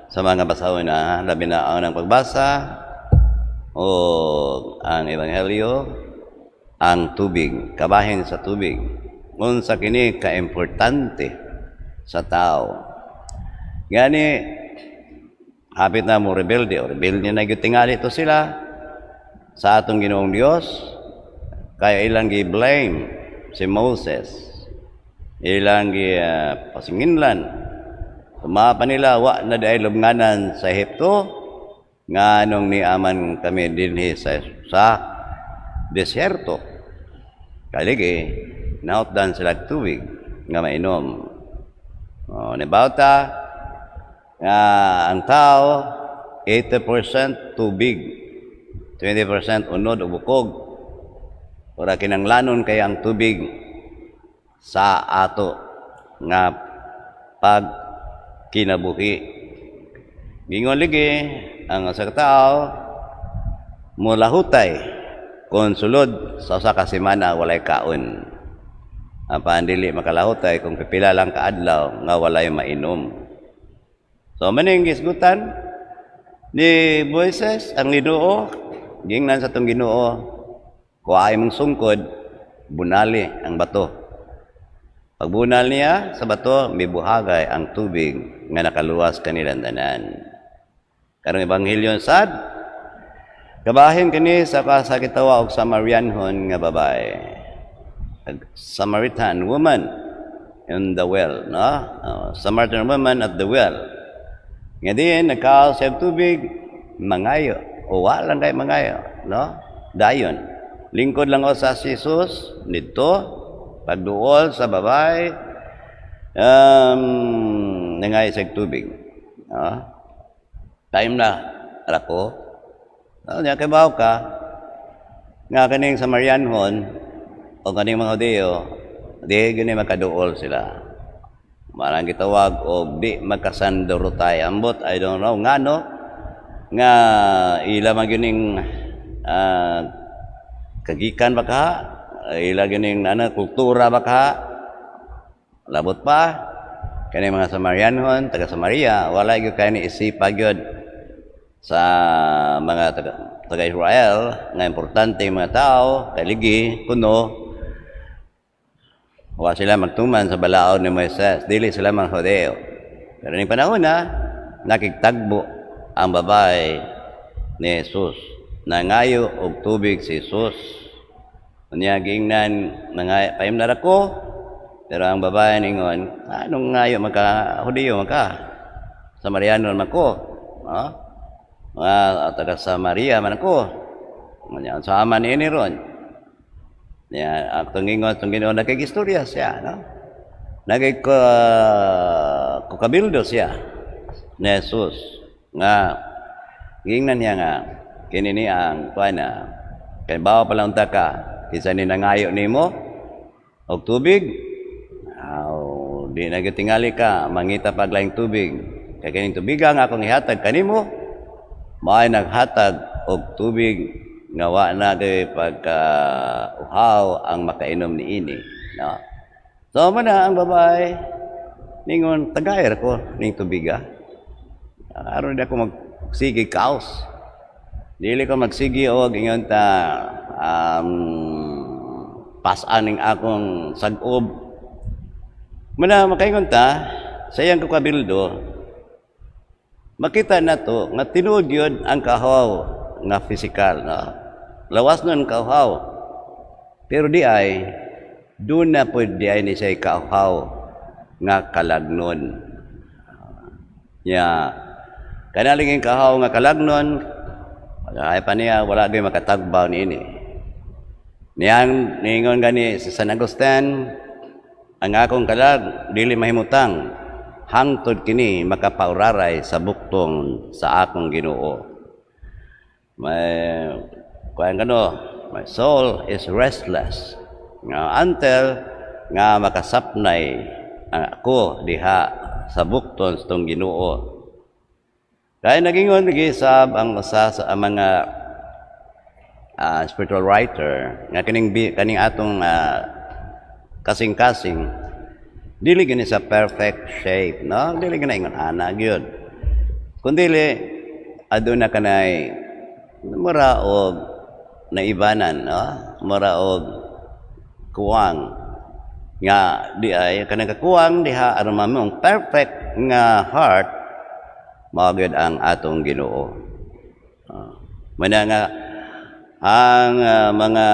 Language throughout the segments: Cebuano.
Sa mga basahon na, labi na ang ng pagbasa o ang Ebanghelyo, ang tubig, kabahin sa tubig. Unsa kini kaimportante sa tao. Gani, hapit na mo rebelde o rebelde na gyud tingali to sila sa atong Ginoong Dios, kaya ilang gi-blame si Moses, ilang gi pasinginlan. Tumapa nila, wa na diay lubnganan sa Ehipto, nganong niaman kami dinhi sa desierto? Kaligi, nahutdan sila tubig nga mainom. O, nibawta, nga ang tao, 80% tubig, 20% unod o bukog. Ora kinanglanon kay ang tubig sa ato nga pag kinabuhi. Gingon ligi ang usa ka tawo mulahutay kung sulod sa usa ka semana walay kaon. Apan dili makalahutay kung pipila lang kaadlaw nga walay mainom. So maning gisgutan ni Moises ang Ginoo, gingnan sa atong Ginoo, "Kuha imong sungkod, bunali ang bato." Pagbunal niya sa bato, mibuhagay ang tubig nga nakaluwas kanilang tanan. Karong ebanghelyo sad, kabahin kini sa kasakitawa og Samarianhon nga babae. Samaritan woman in the well, no? Samaritan woman at the well. Nga diin nagkaos siya tubig, mangayo. O wa lang kay mangayo, no? Dayon. Lingkod lang o sa si Jesus nidto pagduol sa babae, nangay sa tubig. Ah, time na rako. Ah, nya kibaw ka nga kaning Samarianhon o kaning mga Hudyo, di gani makaduol sila. Marang gitawag og di makasandurutay. Ambot, I don't know ngano nga ila man gyud ning kagikan ba ka, ila gyud ning ano, kultura ba ka, labot pa kani mga Samarianhon, taga Samaria, wala gyud kay ni isipa gyud sa mga taga Israel nga importante yung mga tao kay ligi kuno wa sila magtuman sa balaod ni Moises, dili sila mga Hudeo. Pero ning panahon na nakigtagbo ang babae ni Jesus, nangayo og tubig si Jesus. Unya giingnan, "Nangay paimna ra ko." Pero ang babae ningon, "Anong ngayo maka Hudiyo maka? Samariano man ko. Ha? Mga taga Samaria man ako." Unya sa ama ni ron. Nya atong ingon atong Ginoo, nakigistorya siya, no? Nagig ko kukabildo siya ni Jesus nga giingnan niya nga kini ni ang kuan na kay bawa pa lang ta ka kinsa ni nangayo nimo og tubig. Aw, di na gyud tingali ka mangita pag laing tubig kay kining tubiga nga akong ihatag kanimo mao'y naghatag og tubig nga wa na kay pagka uhaw ang makainom niini, no? So mo na ang babae ningon, "Tagay ko ning tubiga aron di ako magsige kaos, dili ko magsige og ingon ta pas-an ning akong sag-ob." Muna makaingon ta sa iyang kukabildo, makita na to nga tinuod yun ang kahaw nga physical, no? Lawas nun kahaw. Pero di ay doon na po di ay ni siya kahaw nga kalagnon. Ya, kanalingin kahaw nga kalagnon, ay pa niya wala gyud makatagbaw niini. Niyang niingon gani si San Agustin, "Ang akong kalag dili mahimutang hangtod kini makapauraray sa buktong sa akong Ginoo." May kuan kano, my soul is restless nga until nga makasapnay ang ako diha sa bukton sa tong Ginoo. Kaya nagingon gisab ang usa sa mga spiritual writer nga kining atong kasing-kasing Dili gani sa perfect shape, no? Dili gani ingon ana gyud. Kun dili aduna kanay mura og naibanan, no? Mura og kuwang nga di ay kanang kakuwang diha aron mamong perfect nga heart, mao gyud ang atong Ginoo. Mana nga ang mga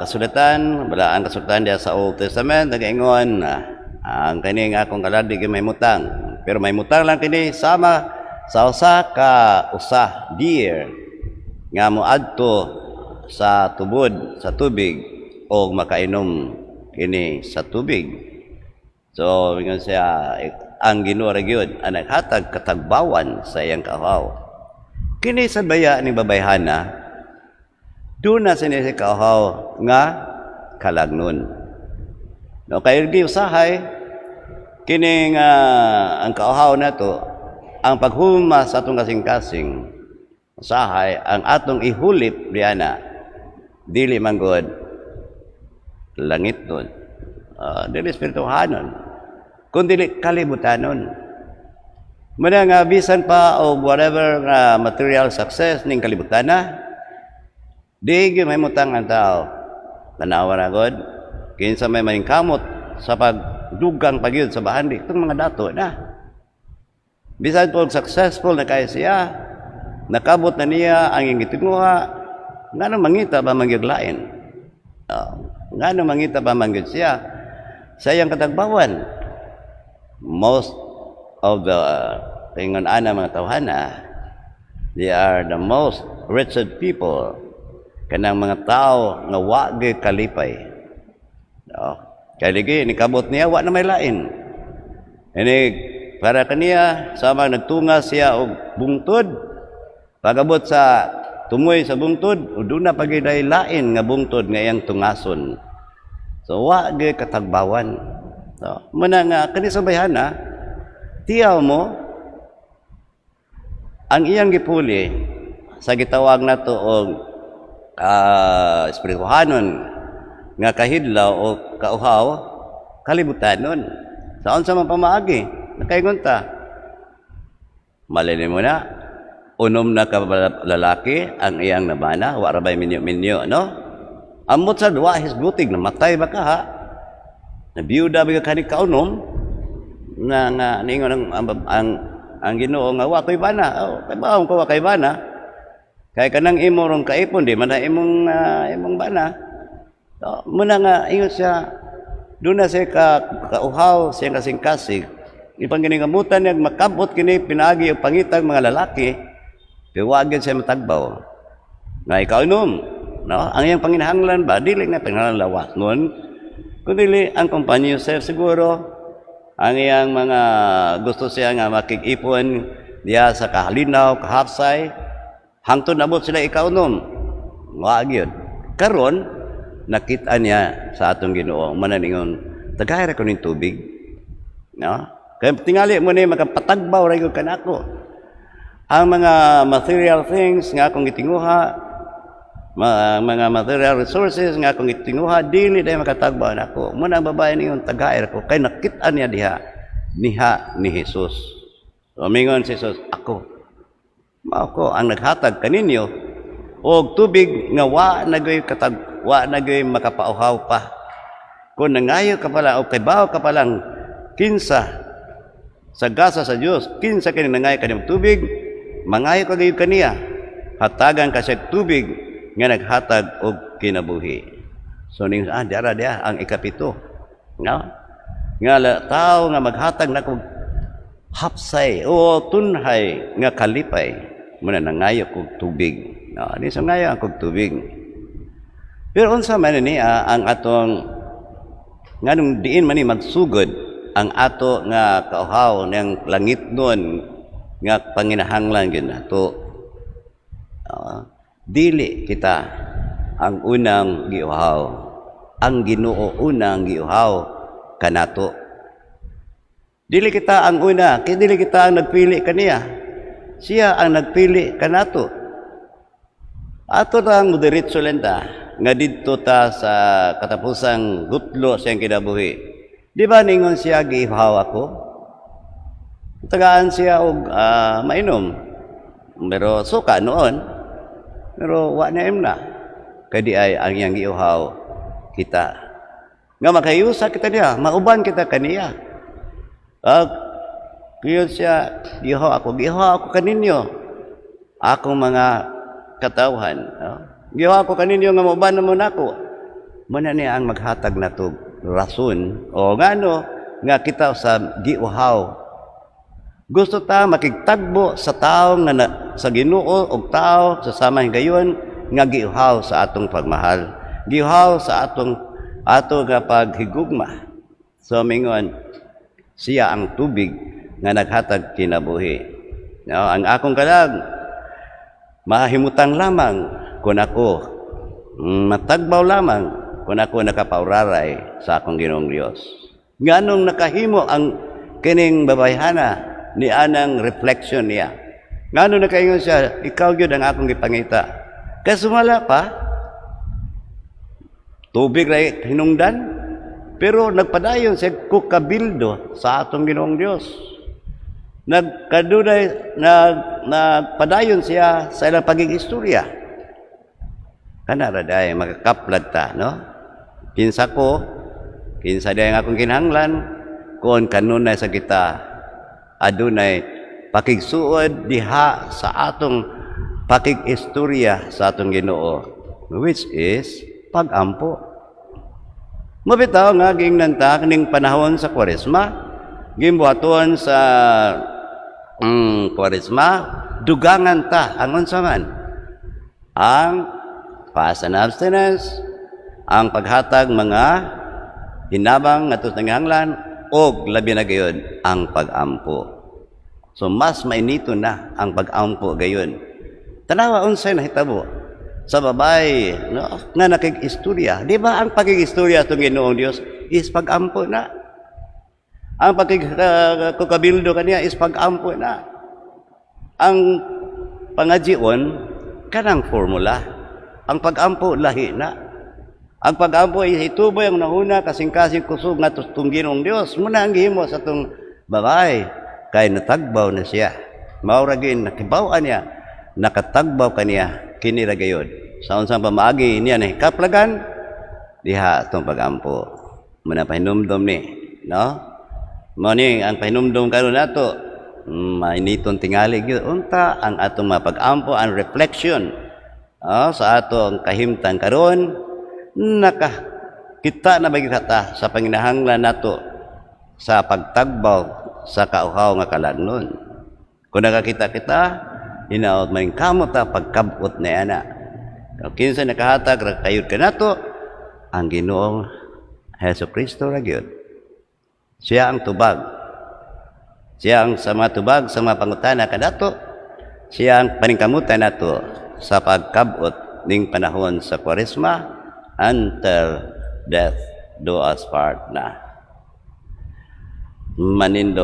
kasulatan, balaang kasulatan diha sa Old Testament nagaingon ang kining akong kaladli may mutang. Pero may mutang lang kini sama sa usa ka usa deer nga moadto sa tubod sa tubig o makainom kini sa tubig. So, ingon siya, ang Ginoo ra gyud ang naghatag katagbawan sa iyang kauhaw. Kini sa baya ni babayhana, duna sini si kauhaw nga kalagnon. No, kay usahay kini nga ang kauhaw nato, ang paghuma sa atong kasing-kasing, usahay ang atong ihulip diana dili man gud langit nun. Dili espirituhanon. Kun dili kalibutanon. Muna nga bisan pa o whatever nga material success ning kalibutan na, di gyud may mutang ang tao. Tanawa ra god, kinsa may mahingkamot sa pagdugang pagyud sa bahandi, itong mga dato na. Bisan po successful na kay siya, nakabot na niya ang iyang gitinguha, ngano mangita ba man gyud lain? Ngano mangita ba man gyud siya sa iyang katagbawan? Most of the ingon ana mga tawhana, they are the most wretched people, kanang mga tao nga wa gyud kalipay. No? Kay ligi nikabot niya, wa na may lain. Ini para kaniya sama nagtunga siya og bungtod, pagabot sa tumoy sa bungtod, duna pa gyud lain nga bungtod nga iyang tungason. So wa gyud katagbawan. So, muna nga kani sa bayhana, tiyaw mo ang iyang gipuli sa gitawag nato og espirituhanon nga kahidlaw o kauhaw, kalibutanon. Sa unsa man pamaagi, nakaingon ta. Malili mo na, unom na ka lalaki ang iyang nabana, wa ra bay minyo-minyo, no? Amot sa wa hisgutig, namatay ba ka ha? Nabiyuda ba ka kani kaunom? Na nga ningon ang Ginoo nga wa koy bana. Oh, kay baong ko wa kay bana. Kay kanang imo rong kaipon di man na imong bana. So, muna nga ingon siya, doon na siya ka kauhaw siya kasing-kasing. Ipang giningamutan niya makabot kini pinaagi og pangitag mga lalaki, pero wa gyud siya matagbaw. Nga ikaunom, no? Ang iyang panginahanglan ba dili nga panginahanglan lawas nun, kundi ang companionship siguro, ang iyang mga gusto siya nga makig-ipon diya sa kahalinaw, kahapsay, hangtod nabot sila ikaunom. Wa gyud. Karon nakita niya sa atong Ginoo, mananingon, "Tagay ra ko ning tubig." No? Kaya tingali mo ni makapatagbaw ra gyud kanako. Ang mga material things nga akong gitinguha, mga material resources nga akong gitinguha, dili dahil makatagbaw nako. Muna ang babae ningon, "Tagay ra ko," kay nakita niya diha niha ni Jesus. So, mingon si Jesus, "Ako. Mao ko ang naghatag kaninyo og tubig nga wa na gyud katag wa na gyud makapauhaw pa. Kung nangayo ka pala o kaybaw ka pa lang kinsa sa gasa sa Dios, kinsa kini nangayo kanimo tubig, mangayo ka gyud kaniya, hatagan ka siya tubig nga naghatag og kinabuhi." So ning diara diha ang ikapito. No? Nga la, tao nga maghatag na kog hapsay o tunhay nga kalipay, muna nangayo kog tubig. No, di sa ngayo ang kog tubig. Pero unsa man ni ang atong nganong diin man ni magsugod ang ato nga kauhaw ng langit nun nga panginahanglan gyud nato? Dili kita ang unang giuhaw. Ang Ginoo unang giuhaw kanato. Dili kita ang una, kay dili kita ang nagpili kaniya. Siya ang nagpili kanato. Ato lang moderitso lang ta nga didto ta sa katapusang gutlo sa iyang kinabuhi. Di ba ningon siya, "Gihaw ako"? Tagaan siya og mainom. Pero suka noon. Pero wa na na. Kay di ay ang iyang giuhaw kita. Nga makayusa kita niya, mauban kita kaniya. Kuyon siya, "Gihaw ako kaninyo. Akong mga katawhan. No? Gihaw ako kaninyo nga mauban mo nako." Muna niya ang maghatag nato rason o ngano nga kita sa giuhaw. Gusto ta makigtagbo sa tao nga na, sa Ginoo og tao sa sama higayon nga giuhaw sa atong pagmahal. Giuhaw sa atong ato nga paghigugma. So mingon siya ang tubig nga naghatag kinabuhi. No, ang akong kalag mahimutang lamang kung ako matagbaw lamang kung ako nakapauraray sa akong Ginoong Dios. Nganong nakahimo ang kining babayhana ni anang reflection niya? Ngano nakaingon siya, "Ikaw gyud ang akong gipangita"? Kay sumala pa, tubig ra hinungdan, pero nagpadayon siya kukabildo sa atong Ginoong Dios. Nagkadunay nagpadayon siya sa ilang pagigistorya. Kana ra day makakaplag ta, no? Kinsa ko, kinsa day ang akong kinahanglan, kung kanunay sa kita adunay pakigsuod diha sa atong pakig-istorya sa atong Ginoo, which is pag-ampo. Mabitaw nga giingnan ta kining panahon sa Kwaresma, gimbuhaton sa Kwaresma, dugangan ta ang unsa man ang fast and abstinence, ang paghatag mga hinabang ngadto sa nangahanglan, og labi na gayon ang pag-ampo. So mas mainito na ang pag-ampo gayon. Tanawa unsay nahitabo sa babae, no, nga nakig-istorya. Di ba ang pagig-istorya atong Ginoong Dios is pag-ampo na? Ang pagkikabildo kaniya is pag-ampo na. Ang pangajion kanang formula. Ang pag-ampo lahi na. Ang pag-ampo is ituboy ang nahuna, kasing-kasing, kusog nga tong Ginoong Dios. Muna ang gihimo sa tong babae kay natagbaw na siya. Mao ra gyud nakibaw-an niya, nakatagbaw kaniya kini ra gayud. Sa unsang pamaagi niya nahikaplagan diha atong pag-ampo. Muna pahinumdom ni, no? Mao ni ang pahinumdom karon nato. Mainiton tingali gyud unta ang atong mapag-ampo, ang reflection, oh, sa atong kahimtang karon, naka kita na ba gyud ta sa panginahanglan nato sa pagtagbaw sa kauhaw nga kalagnon. Kung nakakita kita, hinaot maningkamot ta pagkabot na ana. Kung kinsa nakahatag ra kayod kanato, ang Ginoong Hesus Kristo ra gyud. Siya ang tubag. Siya ang sa mga tubag sa mga pangutana kanato. Siya ang paningkamutan nato sa pagkabot ning panahon sa Kwaresma until death do us part na. Manindog.